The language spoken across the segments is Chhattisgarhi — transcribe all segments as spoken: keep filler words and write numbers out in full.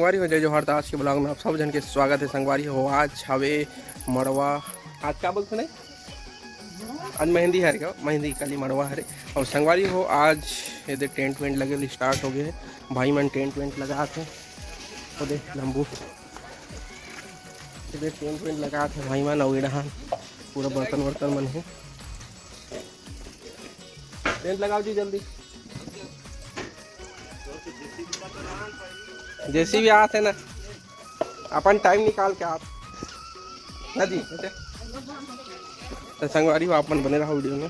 संगवारी हो, जय जोहार। त आज के vlog में आप सब झन के स्वागत हे। संगवारी हो, आज हवे मड़वा, आज का बोलथे नहीं, आज मेहंदी हरे का, मेहंदी काली मड़वा हरे। अउ संगवारी हो, आज एदे टेंट वेंट लगे start हो गए हे। भाई मन टेंट वेंट लगात हे, ओदे लंबू एदे टेंट वेंट लगात हे भाई मन। अउ ए डहान पूरा बर्तन वर्तन मन हे। टेंट लगाओ जी जल्दी। जेसीबी आत हे ना, अपन टाइम निकाल के आत ना जी। तो संगवारी हो, आप मन बने रहो वीडियो में।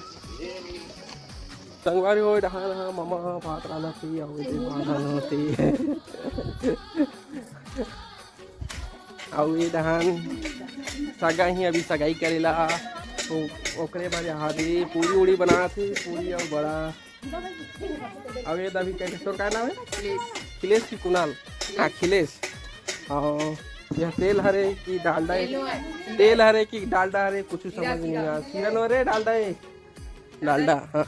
संगवारी हो, डहान हा ममा भात रांधत हे, अउ एदे भात रांधत हे। अउ ए डहान सगा ही अभी सगाई करेला, तो ओकरे बर यहाँ दे पूरी उड़ी बनात हे, पूरी अउ बड़ा। अउ ए दे अभी कइसे, तोर का नाम हे? अखिलेश। अखिलेश की कुणाल? हाँ, अखिलेश। अउ यह तेल हरे कि डालडा हे? तेल हरे कि डालडा हरे, कुछ समझ नहीं आ। किरण हो रे डालडा हे। डालडा, हाँ।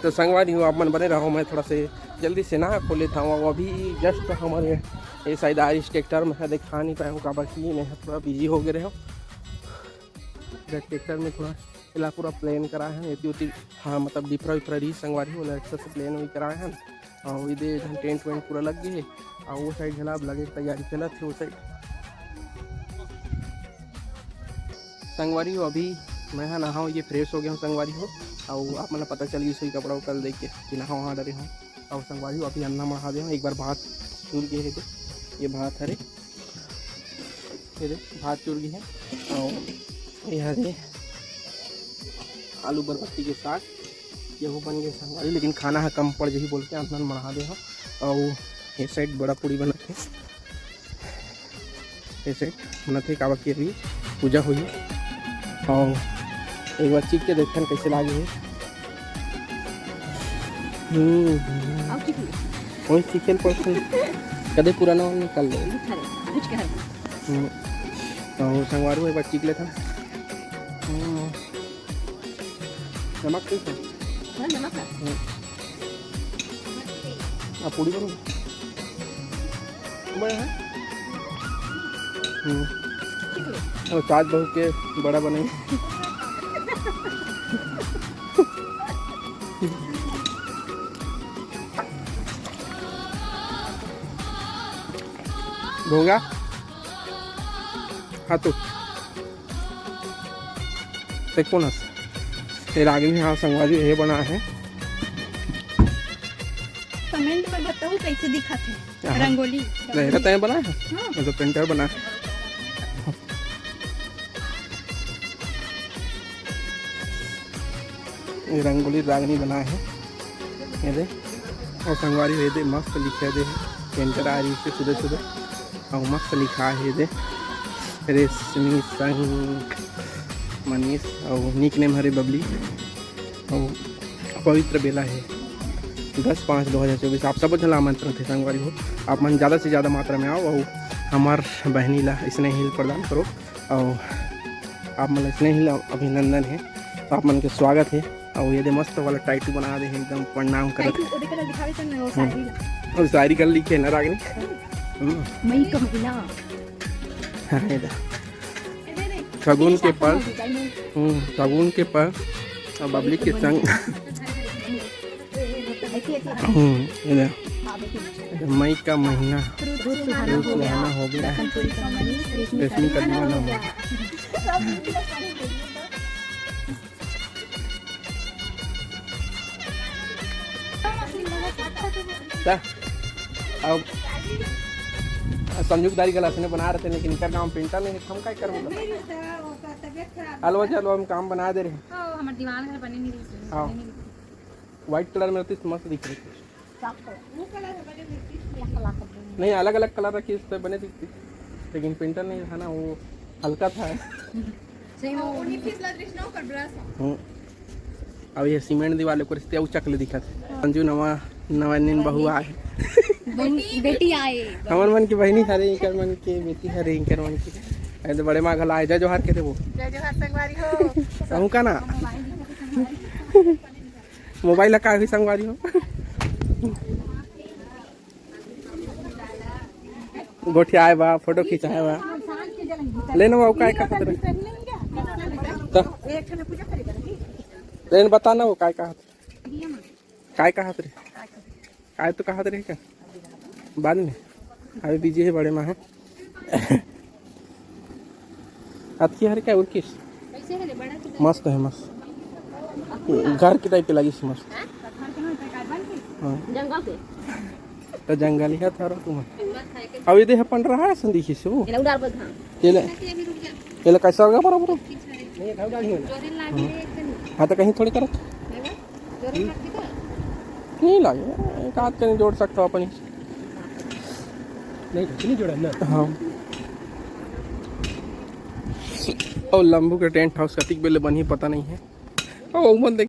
तो संगवारी हो, आप मन बने रहो, मैं थोड़ा से जल्दी से नहा खो लेता हूँ। अभी just हमारे ये साइड आरिस ट्रैक्टर में है, दिखा नहीं पाया हूँ, काबर कि मैं थोड़ा बिजी हो गए रहे हूँ। ट्रैक्टर में थोड़ा एला पूरा प्लेन कराए हैं, एती ओती, हाँ, मतलब डिफरा विफरा रही संगवारी हो, ओला अच्छा से प्लेन भी कराए हैं। अउ एदे झन टेंट वेंट पूरा लग गए हे। अउ वो साइड घला अब लगे के तैयारी चलत हे वो साइड। संगवारी हो, अभी मैं हा नहाओ ये फ्रेश हो गया हूँ संगवारी हो। अउ आप मन ला पता चल गई सोई कपड़ा उपड़ा देख के कि नहा वहा डरे हूँ। अउ संगवारी हो, अभी अन्ना मढ़ा दे हूँ, एक बार भात चूर गए हे तो ये भात हरे, ये दे, भात चूर गए हे। अउ ये हरे आलू बरबट्टी के साग, यहू बन गए संगवारी, लेकिन खाना ह कम पड़ जही बोल के अन्ना मढ़ा दे हूँ। अउ ये साइड बड़ा पूड़ी बनत हे। ऐसे बनत हे, काबर कि अभी पूजा होही। अउ एक बार चीख के देखन कैसे लागे हे। हम्म। अउ चीख ले। वही चीखे ल पड़थे। कदे पुराना वाला निकाल ले। अरे, कुछ कह। हम्म। अउ संगवारी हो, एक बार चीख लेथन। हम्म। नमक ठीक है? हाँ, नमक है। हम्म। आ, पूड़ी बनी? बड़ा है? हम्म। ठीक है। और सास बहू के बड़ा बने। घोंगा? हाँ तो। ते कोन हस? ये रागिनी, हाँ, संगवारी, ये बना है। कमेंट में बताओ कैसे दिखत हे। हाँ। रंगोली। नहीं, रहता है बना है? हाँ। मतलब पेंटर बना है। ये रंगोली रागनी बना है, ये दे। और संगवारी हो, ये दे, मस्त लिखे दे, पेंटर आ रही है सुबह सुबह। और मस्त लिखा है, ये दे, रेशमी संग मनीष, और निक नेम हरे बबली, और पवित्र बेला है। दस पाँच दो हज़ार चौबीस आप सब झन ला आमंत्रण थे संगवारी हो, आप मन ज़्यादा से ज़्यादा मात्रा में आओ और हमार बहनी ला स्नेहिल प्रदान करो। और आप मन स्नेहिल अभिनंदन है, तो आप मन के स्वागत है। और ये दे मस्त वाला टैटू बना दे है, एकदम प्रणाम करत। टैटू, ओदे कलर दिखावे तो ना, वो हम्म। शायरी ला। और शायरी कर लिखे ना रागनी। हम्म। मई का महीना। हाँ, ये दे। फगुन के पल। हम्म, फगुन के पल। और बबली के संग। हम्म, ये दे। मई का महीना। रूप सुहाना हो गया। रेशमी का दीवाना हो गया। अब संजू के दारी गलास ने बना रहे थे, लेकिन इनका काम पेंटर नहीं है, हम काय करबो? अलवा चलो, हम काम बना दे रहे हैं। हाँ, हमारे दीवान घर बने नहीं रही थी, हाँ। बने नहीं रही थी। White colour में रहती तो मस्त दिख रही थी। नहीं, अलग अलग कलर रखी, इस पे बने दिखती, लेकिन पेंटर नहीं था ना, वो हल्का था। सही में। हम्म। अब ये सीमेंट दीवार को रिश्ते अउ चकले दिखत। संजू नवा नवा नीन बहू आए। बहन, बेटी आए। हमर मन की बहनी हरे, इनकर मन के बेटी हरे, इनकर मन की। अरे तो बड़े माँ घला आए, जय जोहार के देबो। जय जोहार संगवारी हो। कहूँ का ना। मोबाइल ला का हुई संगवारी हो? गोठियाए बा, फोटो खिंचाए बा। लेना वो काय कहत रहे? त लेन बता ना, वो काय कहत रहे? काय कहत रहे? काय तो कहत रहे का? बाद में। अभी बिजी हे बड़े माँ हे। अतकी हरे का उर्किस? कैसे है रे, बड़ा कितना? मस्त है, मस्त। घर के टाइप के लागिस, मस्त। हाँ? हाँ। जंगल के। त जंगल ही था तुम। अब ये देह अपन रहा है संदीखी से वो। एला उडार बद, हाँ। ये ले। ये ले कैसा होगा बराबर? नहीं, खाओ डाल ही होना। जोरे लागे हाँ। एक दिन। हाँ, तो कहीं थोड़ी करत। नहीं बा? जोरे लागे तो। नहीं लागे, एक आध कहीं जोड़ सकता अपन ही। नहीं, तो नहीं जोड़ा ना। हाँ। और लंबू के टेंट हाउस कतिक बेले बनही पता नहीं है। ओ, उमन देख।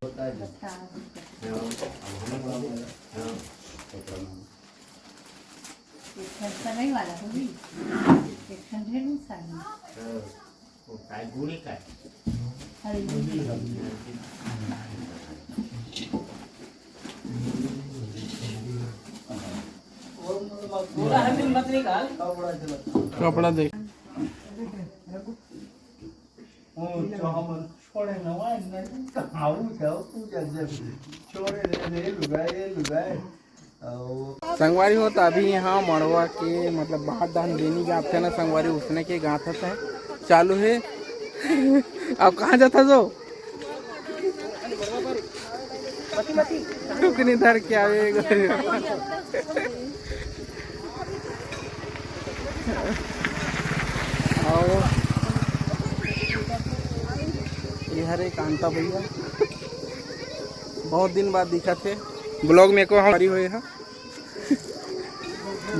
एक ठन सगई वाला होही, एक ठन ढेर सारी। वो काय गुड़ी काय? हरी गुड़ी। कपड़ा देख। वो जो हमन छोड़े नवा नहीं, कहाँ वो जाओ, तू जा, जा, छोड़े रे, रे, लुगाए, लुगाए। संगवारी हो, त अभी यहाँ मड़वा के मतलब बाहर धान देनी जाथे ना संगवारी, उसने के गांठत हे चालू हे। अब कहाँ जाथा जो? टुकनी धर के आवे एगो। आओ। ये हरे कांता भैया, बहुत दिन बाद दिखत हे। ब्लॉग में एको हम हरी होए हा।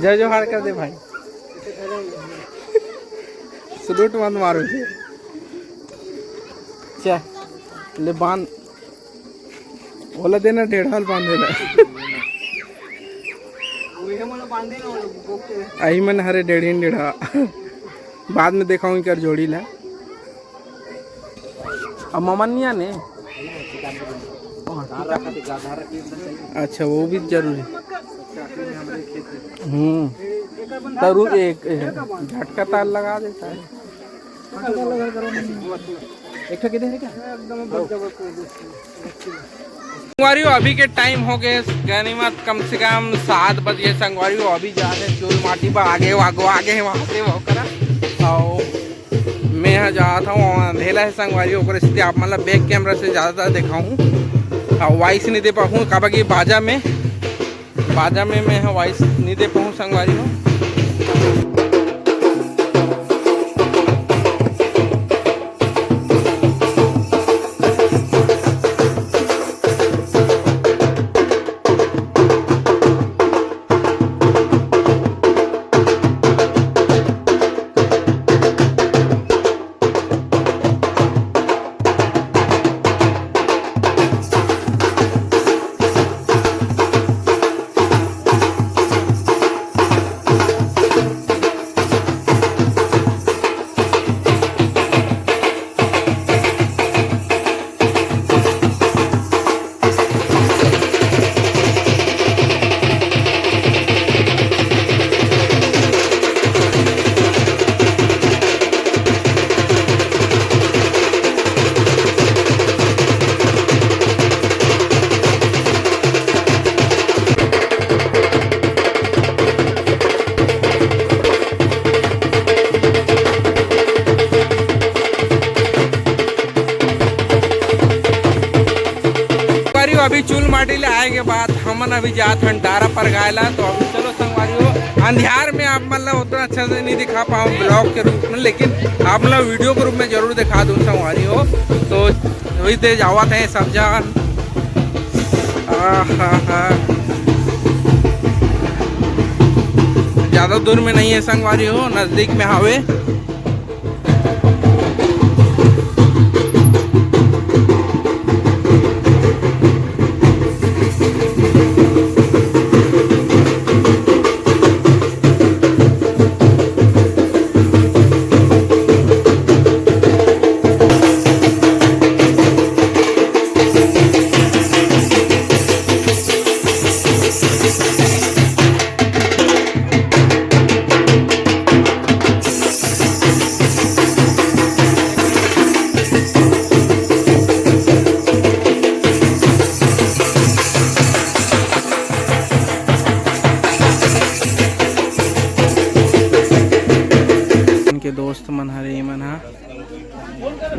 जय जोहार कर दे भाई। सलूट मत मारो जी। चा, ले बांध। ओला देना, डेढ़ा ल बांध देना। अही मन हरे डेढ़िन डेढ़ा। बाद में देखाऊं इकर जोड़ी ला। अब ममन नहीं आने। अच्छा, वो भी जरूरी। हम्म। तरू एक, एक झटका तार लगा देता है। एक ठो किधर है क्या? संगवारी हो, अभी के टाइम हो गए गनीमत कम से कम सात बजे। संगवारी हो, अभी जा रहे चूल माटी पर, आगे वागो आगे वहाँ से वो करा। और मैं यहाँ जात हूँ अंधेला है संगवारी हो, ओकरे सेती आप मतलब बैक कैमरा से ज़्यादातर दिखाऊँ और वॉइस नहीं दे पाऊँ, काबर कि बाजा में बाजा में मैं ह वॉइस नहीं दे पाऊँ संगवारी हो। संगवारी हो, अभी चूल माटी ले आए के बाद हमन अभी जात हन डारा पर गाय ला। तो अभी चलो संगवारी हो, अंधियार में आप मतलब उतना अच्छा से नहीं दिखा पाऊँ ब्लॉग के रूप में, लेकिन आप मतलब वीडियो के रूप में जरूर दिखा दूँ संगवारी हो। तो वही दे जावत है सब जन। आहा हा। ज़्यादा दूर में नहीं है संगवारी हो, नज़दीक में हावे।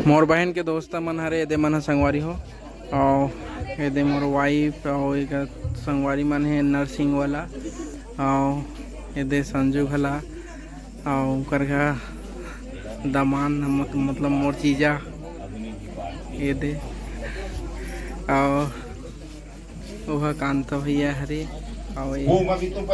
मोर बहन के दोस्त मन हरे, एदे मन ह संगवारी हो, अउ एदे मोर वाइफ, अउ एक संगवारी मन हे नर्सिंग वाला, अउ एदे संजू घला, अउ ओकर घर दमान, मत-, मतलब मोर जीजा, एदे, अउ ओह कांता भैया हरे, अउ ए- वो अभी तो